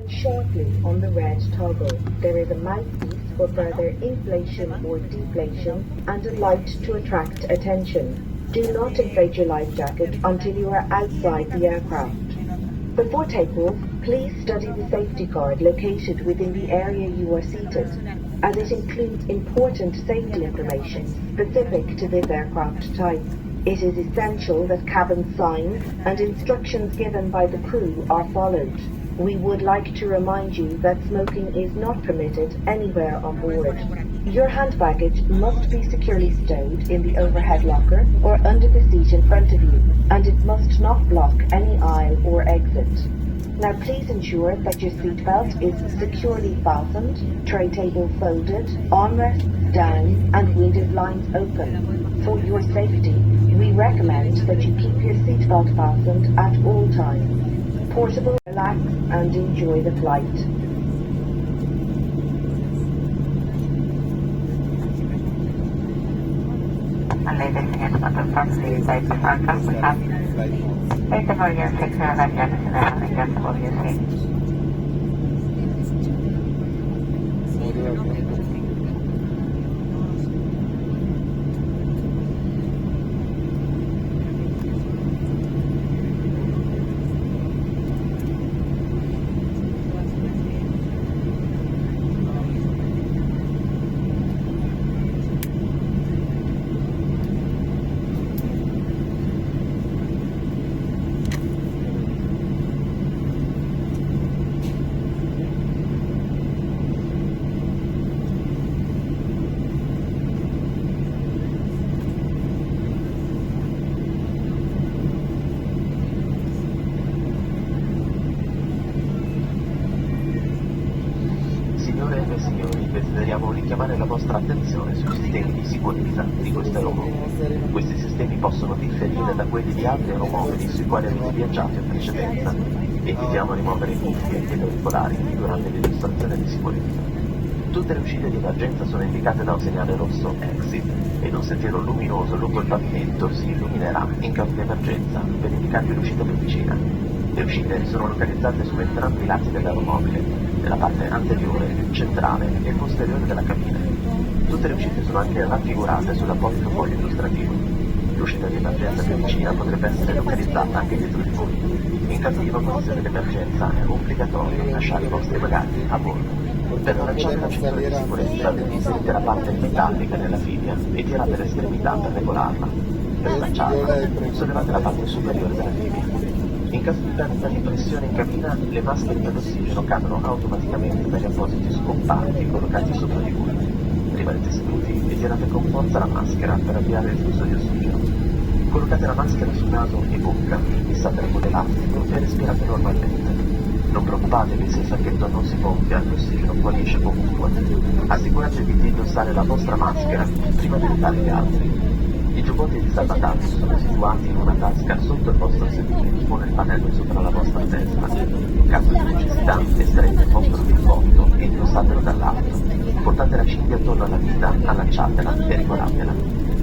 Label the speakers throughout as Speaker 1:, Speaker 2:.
Speaker 1: Sharply on the red toggle. There is a mouthpiece for further inflation or deflation and a light to attract attention. Do not inflate your life jacket until you are outside the aircraft. Before takeoff, please study the safety card located within the area you are seated, as it includes important safety information specific to this aircraft type. It is essential that cabin signs and instructions given by the crew are followed. We would like to remind you that smoking is not permitted anywhere on board. Your hand baggage must be securely stowed in the overhead locker or under the seat in front of you, and it must not block any aisle or exit. Now please ensure that your seatbelt is securely fastened, tray table folded, armrests down, and window blinds open. For your safety, we recommend that you keep your seatbelt fastened at all times. Portable, relax, and enjoy the flight.
Speaker 2: Ladies and gentlemen, from the type of aircraft we have 84 6 adjustable using.
Speaker 3: Signore e signori, desideriamo richiamare la vostra attenzione sui sistemi di sicurezza di questo aeromobile. Questi sistemi possono differire da quelli di altri aeromobili sui quali avete viaggiato in precedenza. Vi invitiamo a rimuovere cuffie ed auricolari durante l'illustrazione di sicurezza. Tutte le uscite di emergenza sono indicate da un segnale rosso exit ed un sentiero luminoso lungo il pavimento si illuminerà in caso di emergenza per indicarvi l'uscita più vicina. Le uscite sono localizzate su entrambi i lati dell'aeromobile, nella parte anteriore, centrale e posteriore della cabina. Tutte le uscite sono anche raffigurate sull'apposito foglio illustrativo. L'uscita di emergenza più vicina potrebbe essere localizzata anche dietro di voi. In caso di evacuazione d'emergenza è obbligatorio lasciare i vostri bagagli a bordo. Per allacciare la cintura di sicurezza inserite la parte metallica nella fibbia e tirate l'estremità per regolarla. Per slacciarla, sollevate la parte superiore della fibbia. In caso di perdita di pressione in cabina, le maschere per l'ossigeno cadono automaticamente dagli appositi scomparti collocati sopra di voi. Rimanete seduti e tirate con forza la maschera per avviare il flusso di ossigeno. Collocate la maschera su naso e bocca, fissatela con l'elastico e respirate normalmente. Non preoccupatevi se il sacchetto non si gonfia, l'ossigeno fuoriesce comunque. Assicuratevi di indossare la vostra maschera prima di aiutare gli altri. I giubbotti di salvataggio sono situati in una tasca sotto il vostro sedile o nel pannello sopra la vostra testa. In caso di necessità, estraete il vostro giubbotto e indossatelo dall'alto. Portate la cinghia attorno alla vita, allacciatela e regolatela.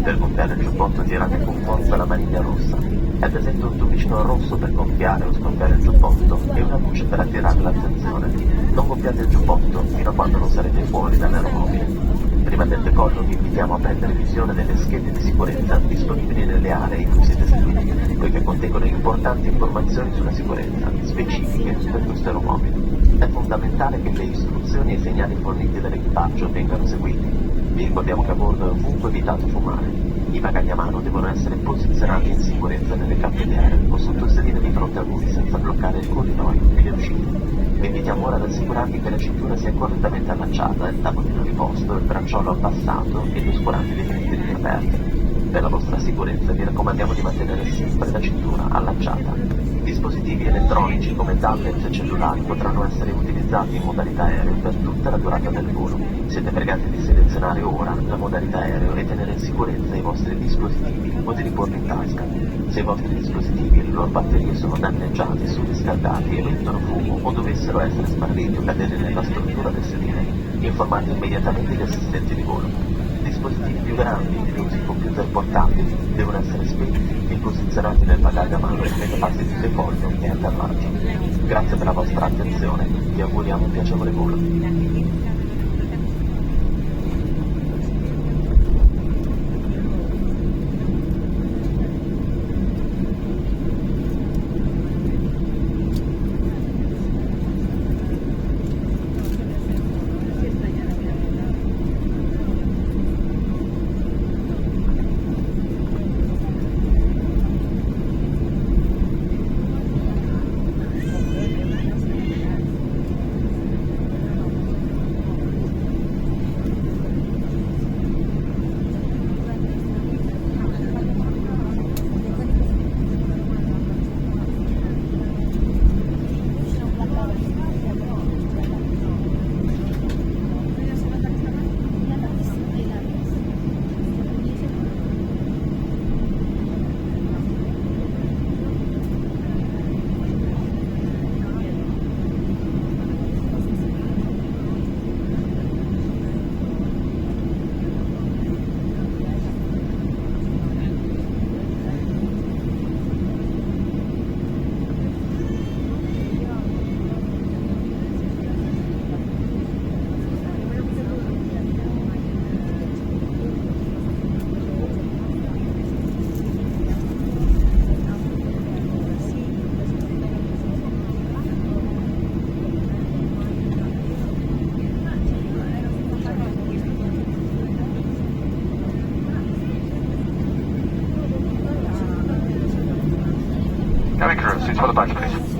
Speaker 3: Per gonfiare il giubbotto tirate con forza la maniglia rossa. È presente un tubicino rosso per gonfiare o sgonfiare il giubbotto e una luce per attirare l'attenzione. Non gonfiate il giubbotto fino a quando non sarete fuori dall'aeromobile. Prima del decollo vi invitiamo a prendere visione delle schede di sicurezza disponibili nelle aree in cui siete seduti, poiché contengono importanti informazioni sulla sicurezza, specifiche per questo aeromobile. È fondamentale che le istruzioni e i segnali forniti dall'equipaggio vengano seguiti. Vi ricordiamo che a bordo è ovunque vietato fumare. I bagagli a mano devono essere posizionati in sicurezza nelle caffettiere o sotto il sedile di fronte a voi senza bloccare il corridoio e le uscite. Vi invitiamo ora ad assicurarvi che la cintura sia correttamente allacciata, il tavolino riposto, il bracciolo abbassato e gli oscuranti dei finestrini aperti. Per la vostra sicurezza vi raccomandiamo di mantenere sempre la cintura allacciata. Dispositivi elettronici come tablet e cellulari potranno essere utilizzati in modalità aereo per tutta la durata del volo. Siete pregati di selezionare ora la modalità aereo e tenere in sicurezza i vostri dispositivi o di riporli in tasca. Se i vostri dispositivi e le loro batterie sono danneggiati, surriscaldati, emettono fumo o dovessero essere smarriti o cadere nella struttura del sedile, informate immediatamente gli assistenti di volo. Dispositivi più grandi, inclusi i computer portatili, devono essere spenti e posizionati nel bagaglio a mano nelle fasi di decollo e atterraggio. Grazie per la vostra attenzione, vi auguriamo un piacevole volo.
Speaker 4: Cabin crew, seats for the back, please.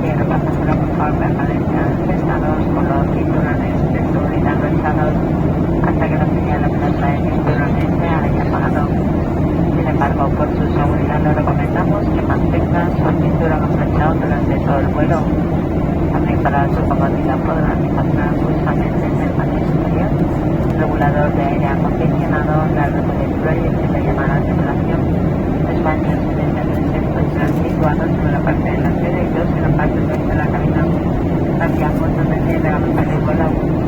Speaker 2: 7 los pasajeros, por favor, permanezcan sentados con los cinturones de seguridad abrochados hasta que la señal luminosa de cinturones se haya apagado. Sin embargo, por su seguridad le recomendamos que mantenga su cinturón abrochado durante todo el vuelo. También para su comodidad podrán encontrar buzones en el panel superior, regulador de aire acondicionado, la luz de proyección de llamada a tripulación. Los baños se encuentran situados sobre la parte delantera y dos en la parte trasera de la cabina. Gracias por su atención y el vuelo.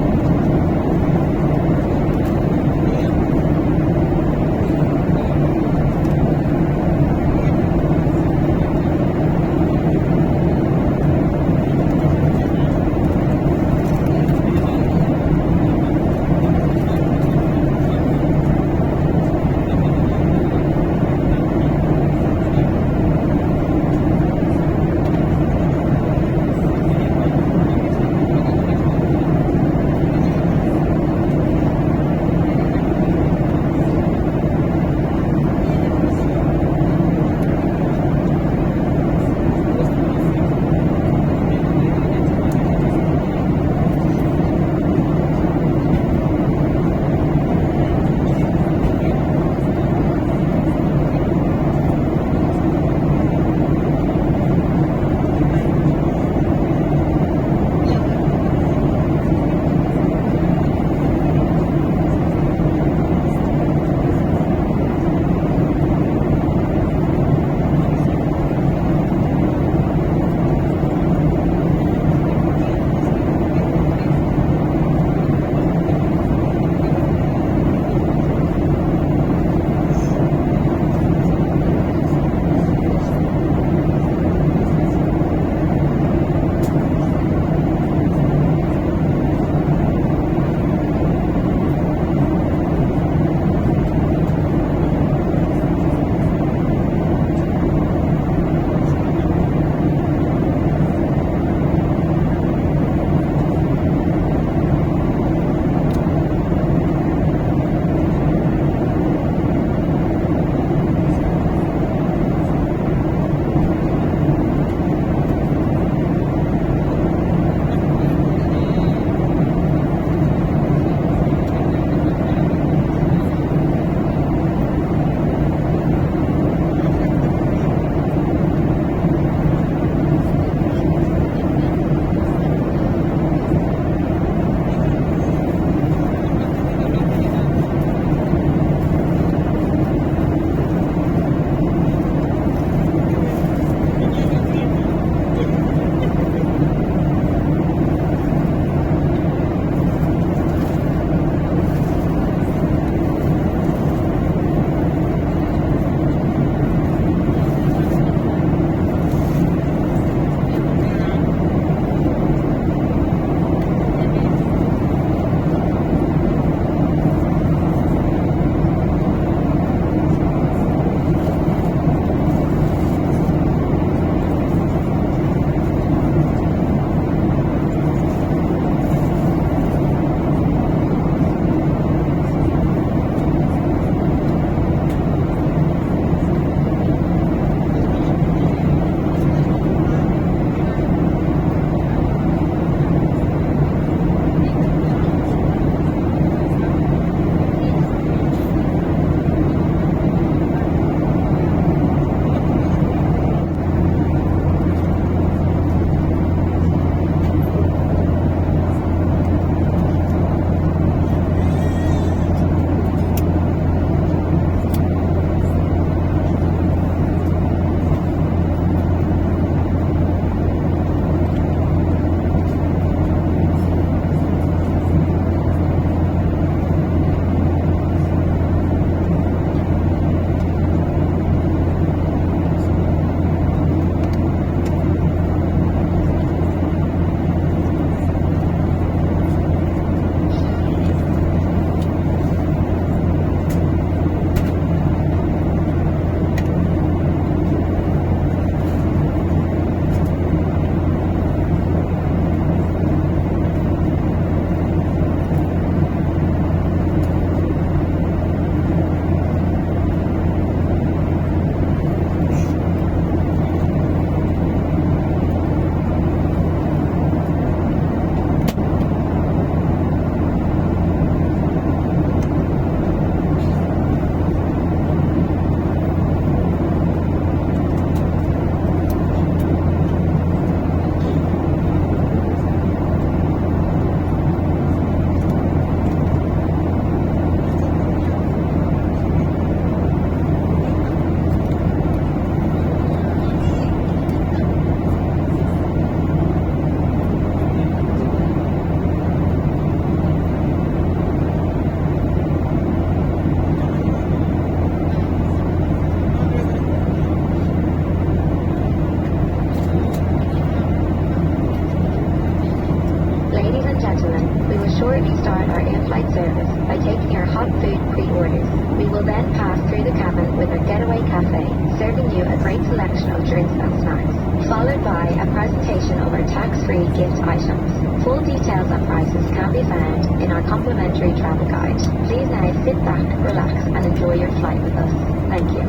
Speaker 5: shortly start our in-flight service by taking your hot food pre-orders. We will then pass through the cabin with our Getaway Cafe, serving you a great selection of drinks and snacks, followed by a presentation of our tax-free gift items. Full details and prices can be found in our complimentary travel guide. Please now sit back, relax and enjoy your flight with us. Thank you.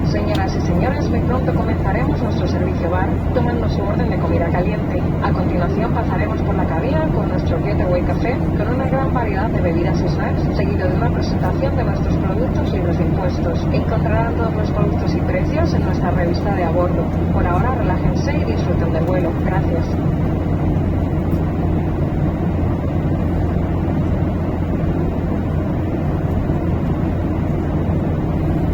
Speaker 6: Señoras y señores, muy pronto comenzaremos nuestro servicio bar tomando su orden de comida caliente. A continuación pasaremos por la cabina con nuestro Getaway Café con una gran variedad de bebidas y snacks, seguido de una presentación de nuestros productos libres de impuestos. Encontrarán todos los productos y precios en nuestra revista de a bordo. Por ahora, relájense y disfruten del vuelo. Gracias.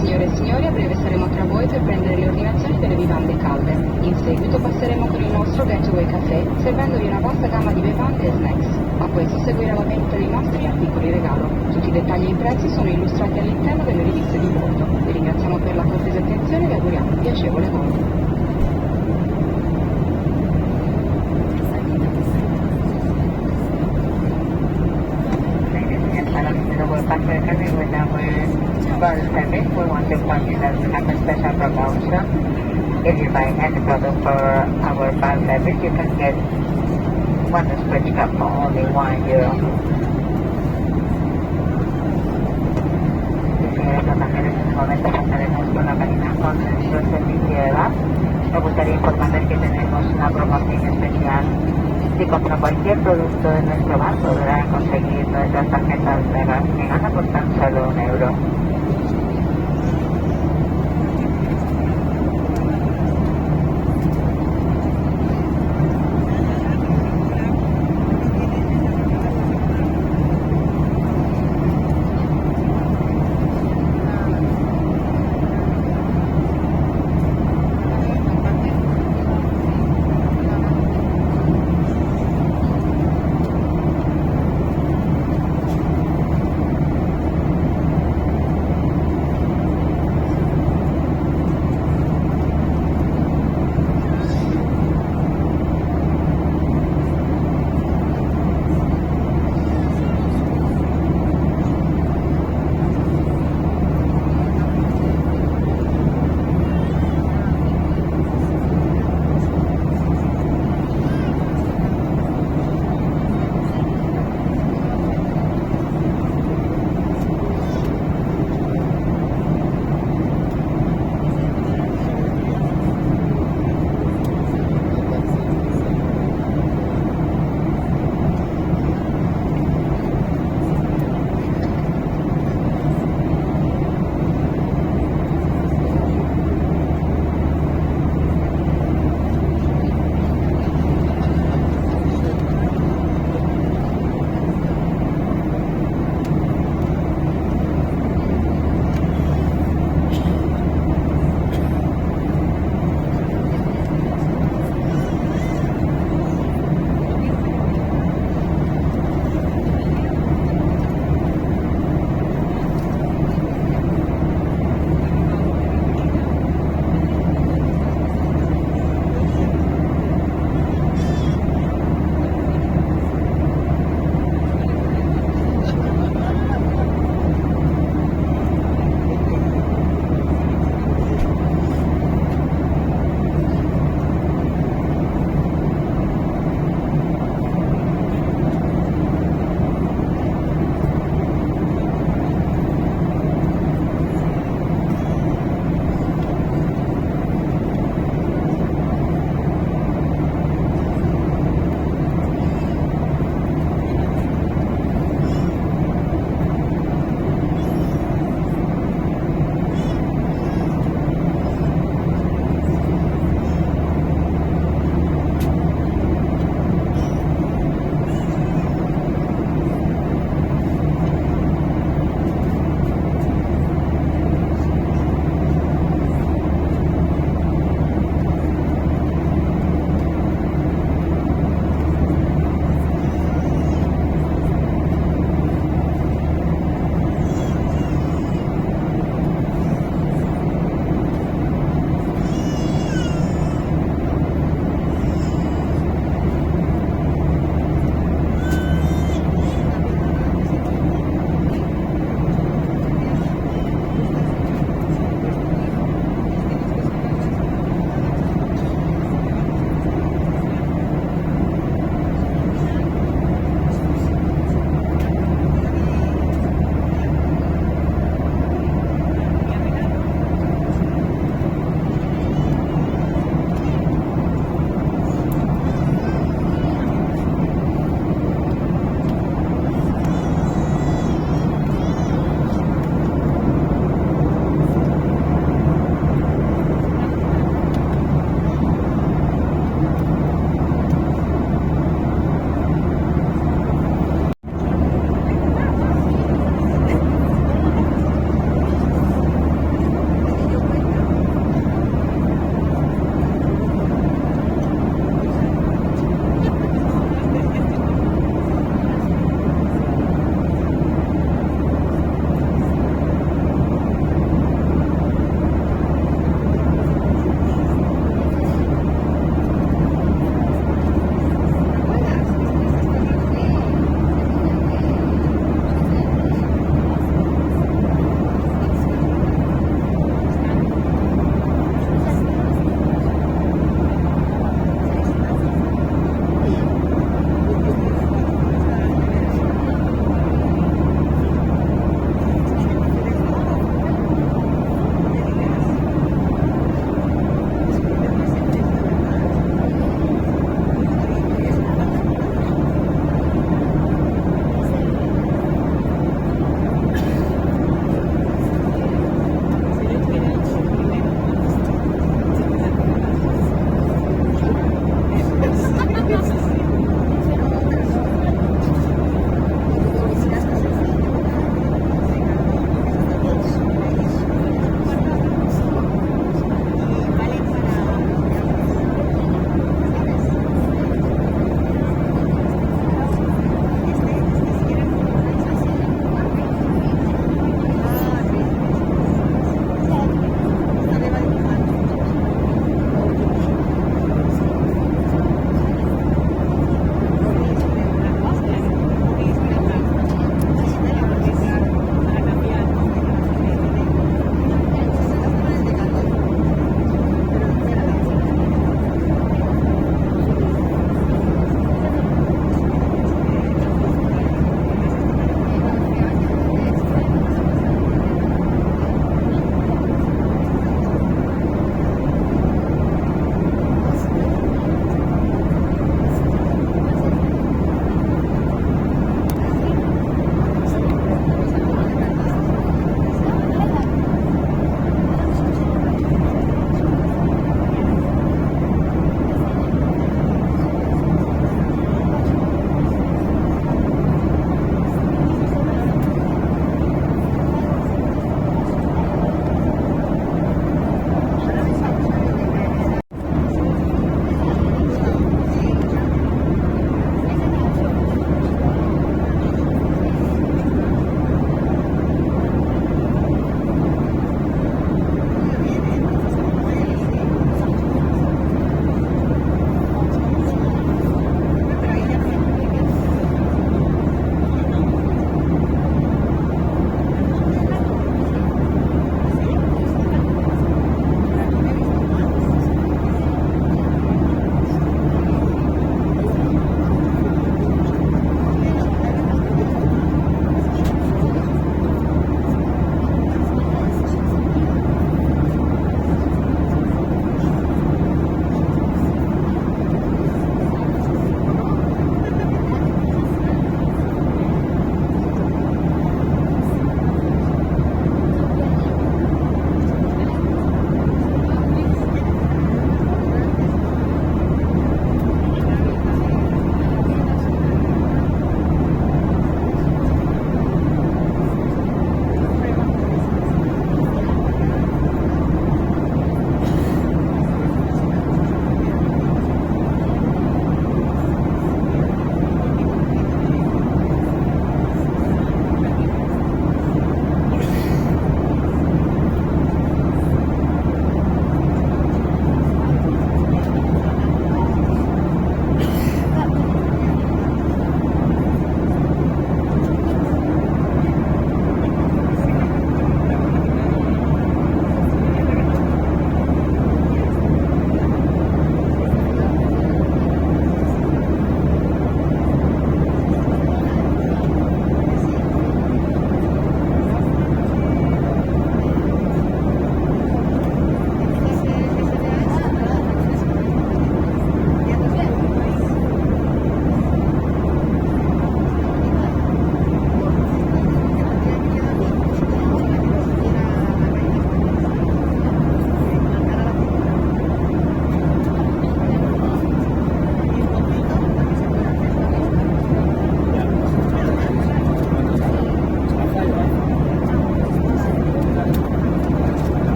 Speaker 7: Signore e signori, a breve saremo tra voi per prendere le ordinazioni delle vivande calde. In seguito passeremo con il nostro Getaway Café, servendovi una vasta gamma di bevande e snacks. A questo seguirà la vendita dei nostri articoli regalo. Tutti i dettagli e i prezzi sono illustrati all'interno delle riviste di bordo. Vi ringraziamo per la cortese attenzione e vi auguriamo un piacevole volo.
Speaker 2: Ladies and gentlemen, the passenger with our bar service, we want to inform you that we have a special promotion. If you buy any product for our bar service, you can get one scratch cup for only €1. Señores pasajeros, en este momento pasaremos por la cabina con nuestro servicio de bar. Me gustaría informarles que tenemos una promoción especial. Si compra cualquier producto en nuestro bar, podrá conseguir nuestras tarjetas de gas gana por tan solo €1.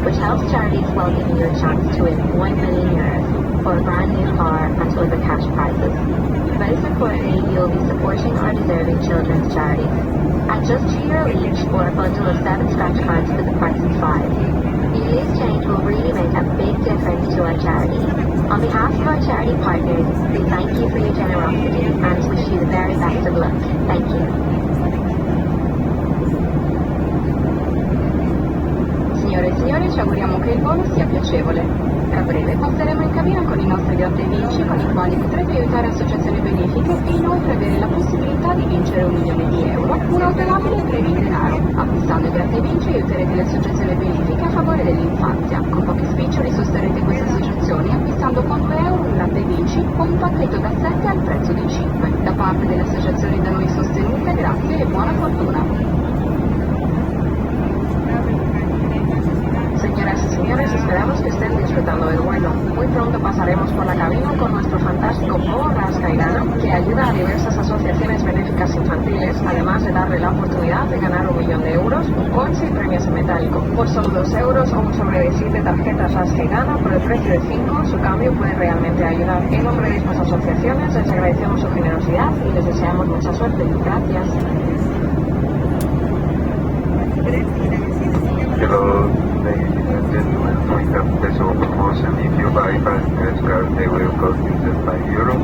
Speaker 5: which helps charities while giving you a chance to win 1 million euros or a brand new car and other cash prizes. Most importantly, you will be supporting our deserving children's charities. At just 2 euro each or a bundle of 7 scratch cards for the price of 5. Your loose change will really make a big difference to our charity. On behalf of our charity partners, we thank you for your generosity and wish you the very best of luck. Thank you.
Speaker 7: Signore e signori, ci auguriamo che il volo sia piacevole. Tra breve passeremo in cabina con i nostri gratta e vinci con i quali potrete aiutare associazioni benefiche e inoltre avere la possibilità di vincere un milione di euro, un'automobile e premi in denaro. Acquistando i gratta e vinci aiuterete le associazioni benefiche a favore dell'infanzia. Con pochi spiccioli sosterrete queste associazioni acquistando con 2 euro un gratta e vinci o un pacchetto da 7 al prezzo di 5. Da parte delle associazioni da noi sostenute, grazie e buona fortuna.
Speaker 6: Señoras y señores, esperamos que estén disfrutando del vuelo. Muy pronto pasaremos por la cabina con nuestro fantástico juego Rasca y Gana, que ayuda a diversas asociaciones benéficas infantiles, además de darle la oportunidad de ganar un millón de euros, un coche y premios en metálico. Por solo 2 euros o un sobre de 7 tarjetas Rasca y Gana por el precio de 5, su cambio puede realmente ayudar. En nombre de estas asociaciones, les agradecemos su generosidad y les deseamos mucha suerte. Gracias.
Speaker 8: Hello, ladies and gentlemen. We have special promotion. If you buy five scratch cards, they will cost you just 5 euros.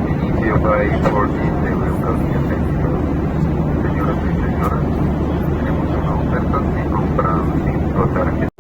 Speaker 8: And if you buy 14, they will cost you 10 euros. Señoras y señores, tenemos una oferta. Si compran 5 tarjetas.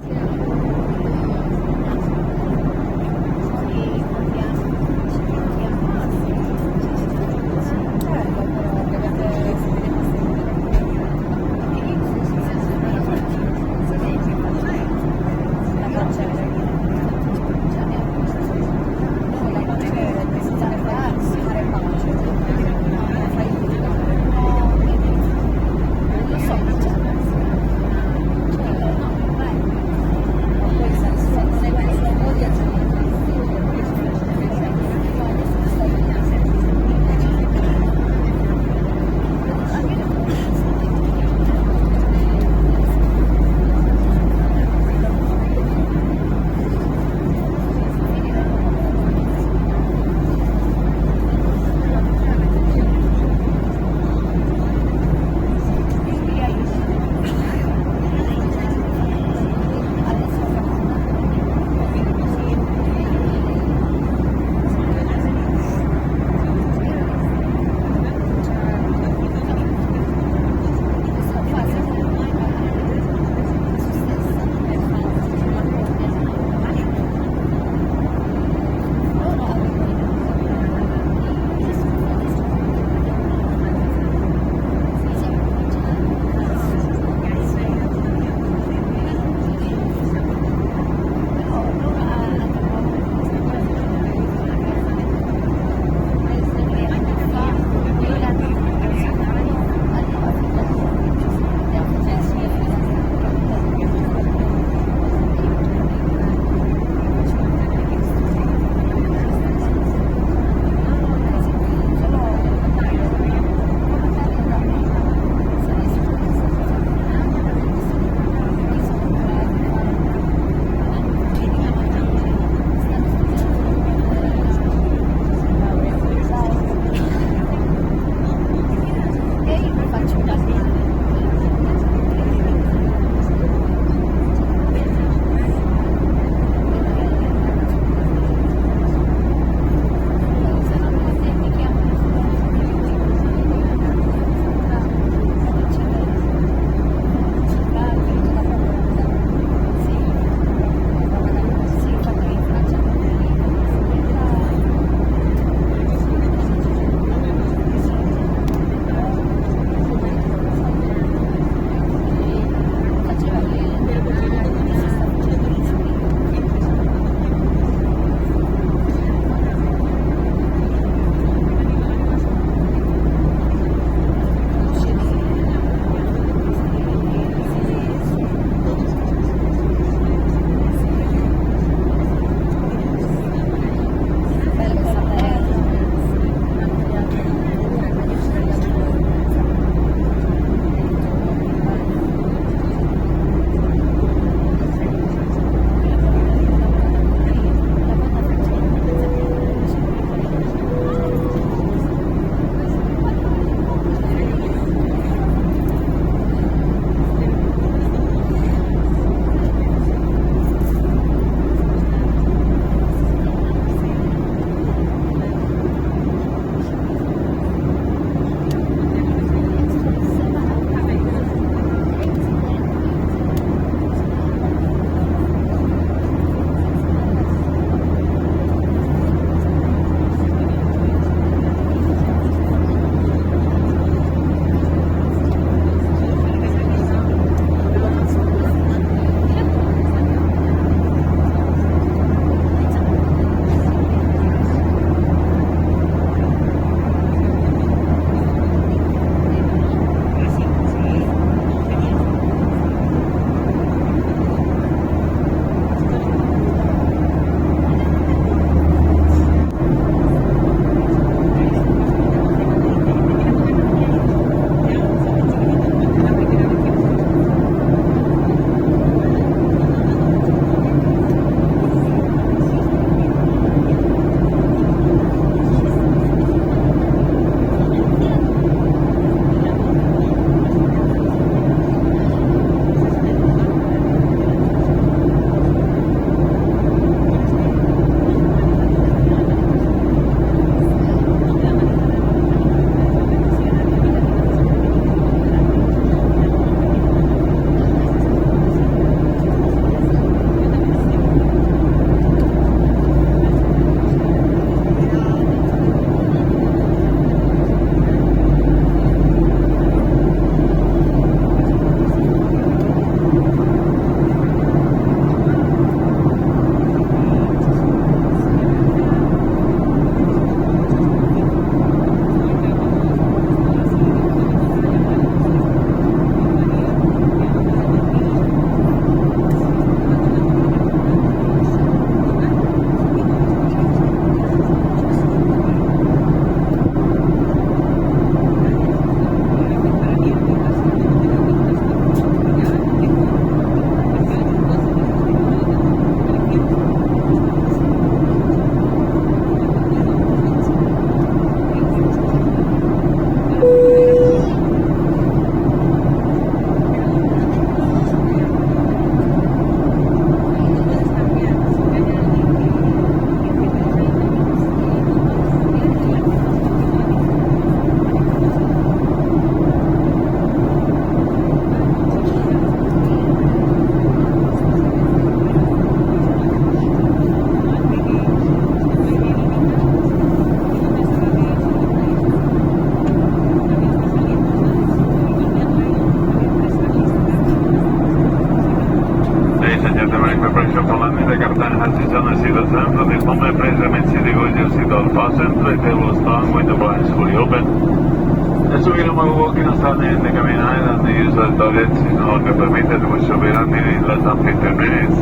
Speaker 8: From this moment, please remain seated with your seatbelt fastened. The table stand with the blinds fully open. As we are walking or standing in the cabin aisle and the use of the toilets is no longer permitted, we should be landing in less than 15 minutes.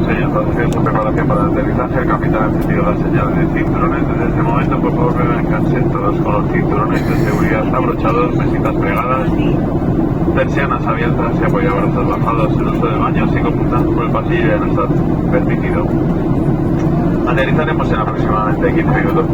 Speaker 8: Señor pasajeros, en preparación para el aterrizaje, el capitán ha encendido las señales de cinturones. Desde este momento, por favor, permanezcan todos con los cinturones de seguridad abrochados, mesitas plegadas, persianas abiertas y apoyabrazos bajados. El uso del baño, así como por el pasillo, ya no está permitido. Aterrizaremos en aproximadamente 15 minutos.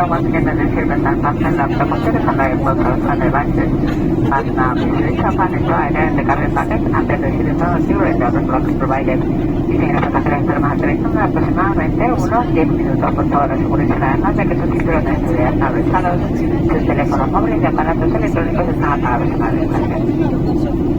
Speaker 2: Once again, the seatbelts are fastened after the live and devices must now be switched off and enjoy in the cabin pocket until the seatbelt during the clock provided. Y señores pasajeros, estaremos aterrizando en aproximadamente unos 10 minutos. Por favor, asegúrense además de que sus cinturones de seguridad están abrochados, sus teléfonos móviles y aparatos electrónicos están apagados en la Gracias.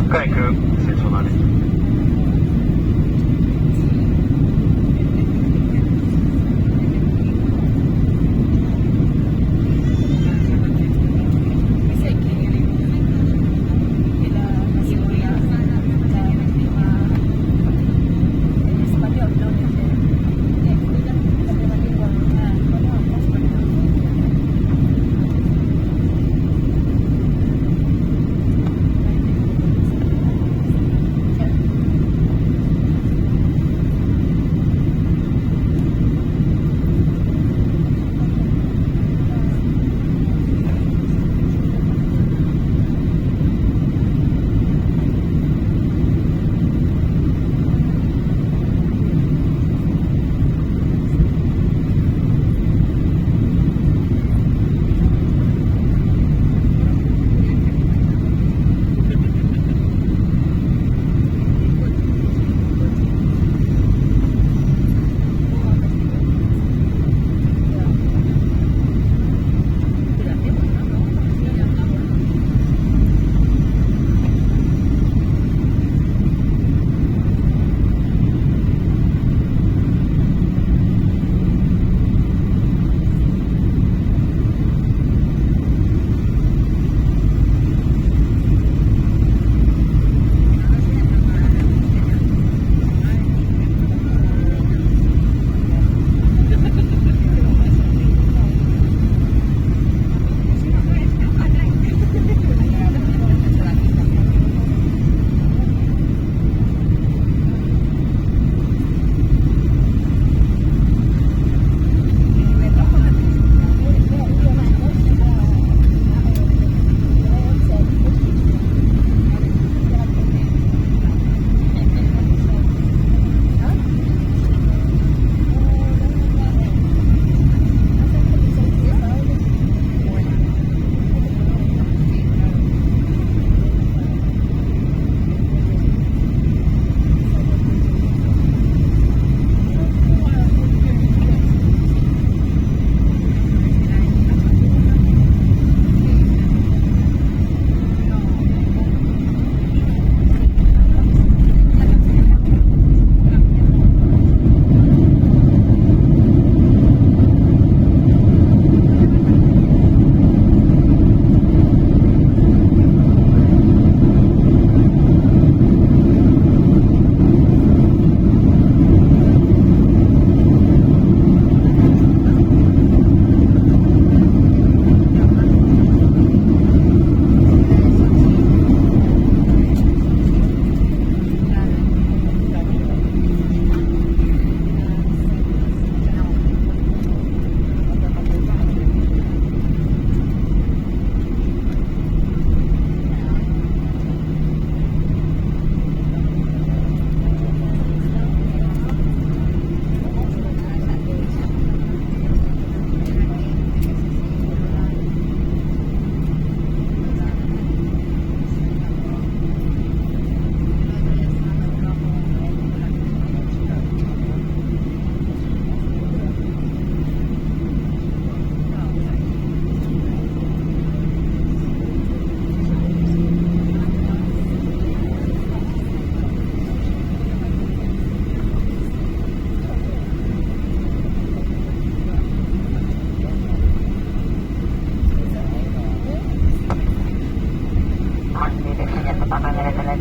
Speaker 4: Cabin crew, seats for landing.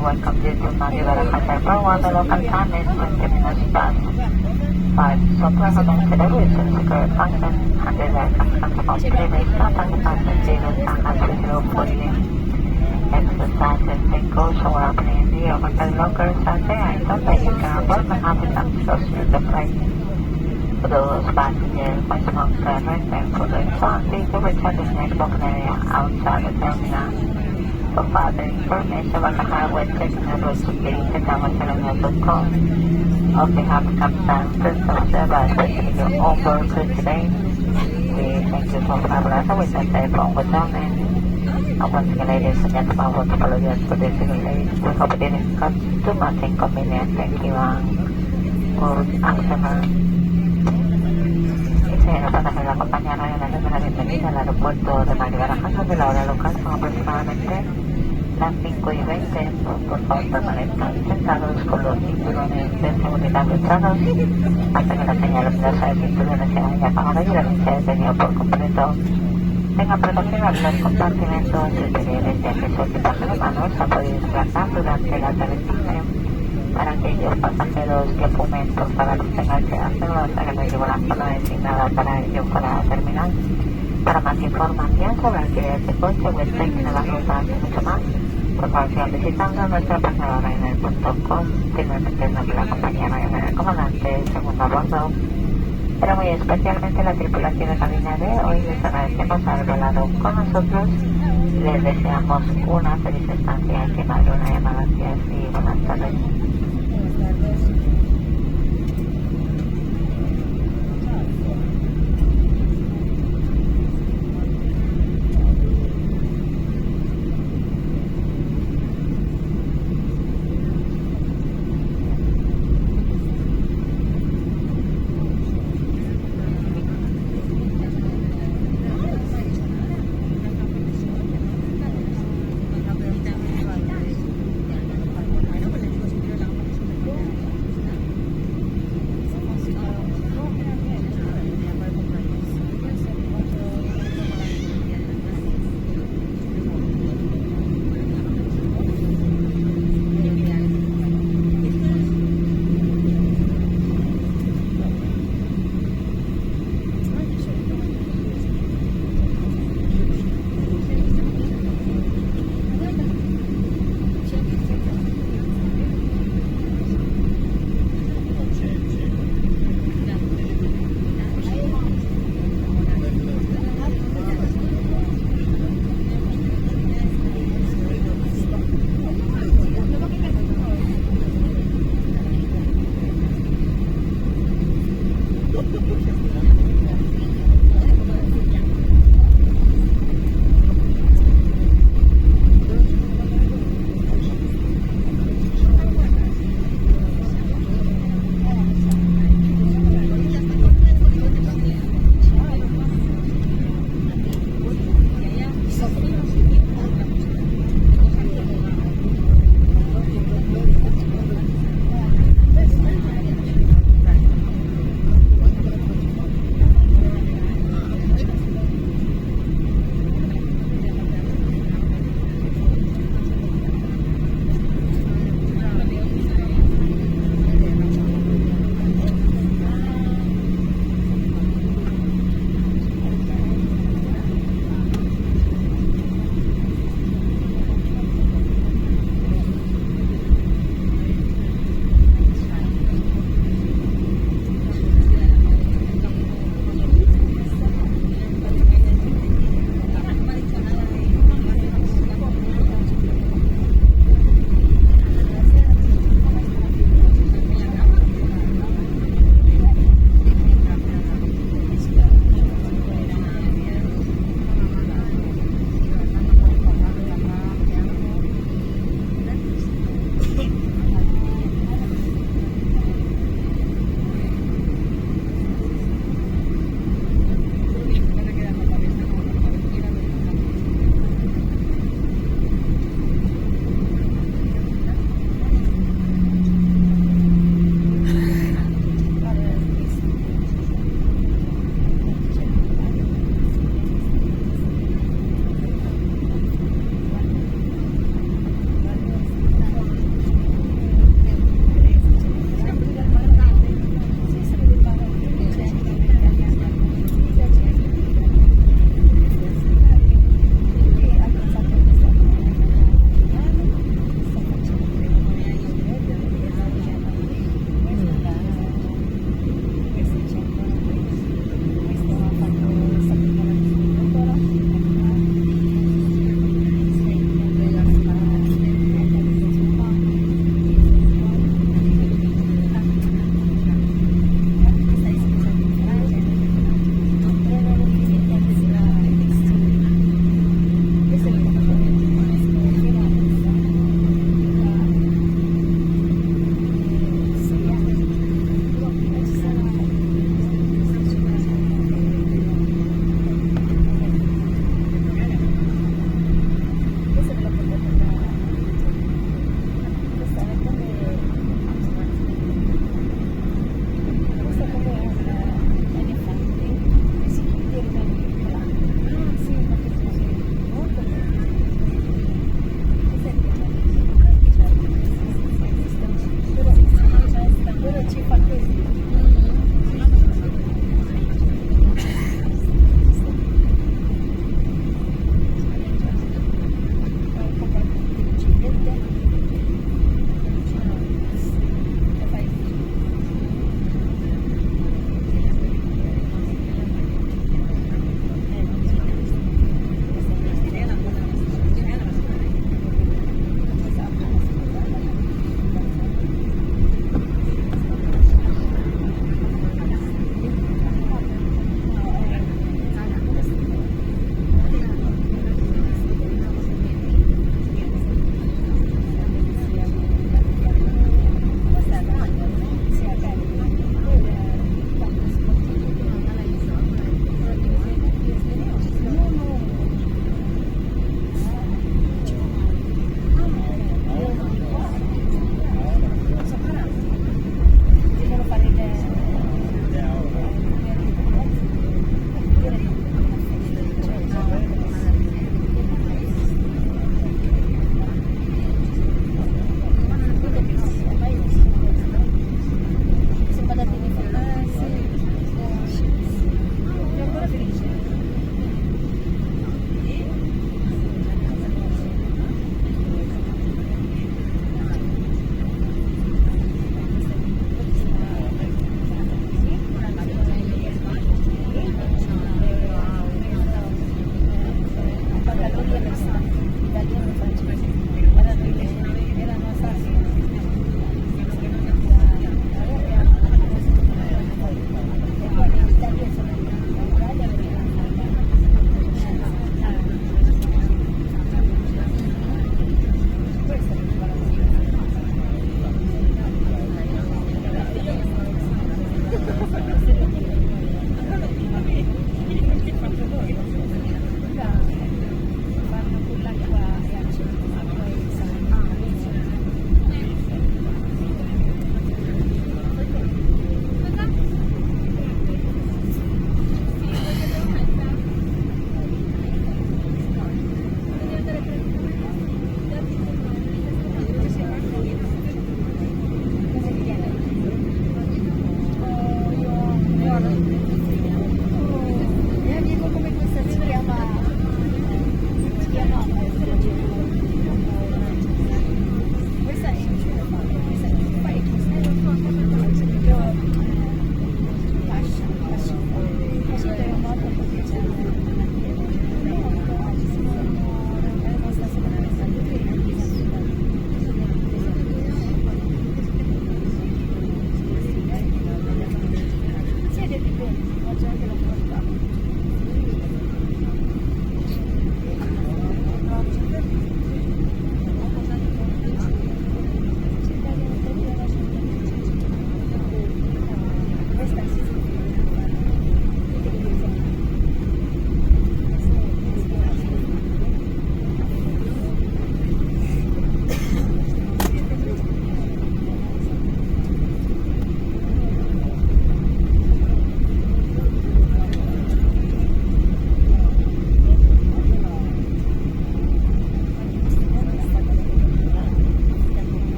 Speaker 2: Welcome you to Madrid Barajas Airport, where the local time is 20 minutes past 5. So recommend celebration, secure function, and the aircraft comes completely stop and the passenger and fully exercises in caution while opening the overhead lockers and the item that you can abort may have become close to the flight. For those passengers who smoke respectfully to return the snack box area outside the terminal. For further information about the highway technology, please check out barcelona.com. On behalf of Captain Christopher Sebastian, your onboard crew today, we thank you for traveling with us from Wyoming. And once again, ladies and gentlemen, I want to apologize for this delay. We hope it didn't cause too much inconvenience. Thank you and good afternoon. Señores pasajeros, la compañía Ryanair les da la bienvenida al aeropuerto de Madrid Barajas, donde la hora local son aproximadamente las 5:20. Por favor, permanezcan sentados con los cinturones de seguridad abrochados hasta que la señal luminosa de cinturones se haya apagado y el avión se haya detenido por completo. Tengan precaución al los compartimentos superiores, ya que su equipaje de mano se ha podido desplazar durante el aterrizaje. Para aquellos pasajeros que fumen, por favor, absténganse de hacerlo hasta que no llegue a la zona designada para ello fuera de la terminal. Para más información sobre alquiler de coche, website, nuevas rutas y mucho más, por favor sigan visitando nuestra página ryanair.com. Finalmente, en nombre de la compañía Ryanair, el comandante, segundo a bordo, pero muy especialmente la tripulación de cabina de hoy, les agradecemos haber volado con nosotros. Les deseamos una feliz estancia aquí en Madrid. Una gracias y buenas tardes.
Speaker 9: Buenas tardes.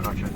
Speaker 4: Roger.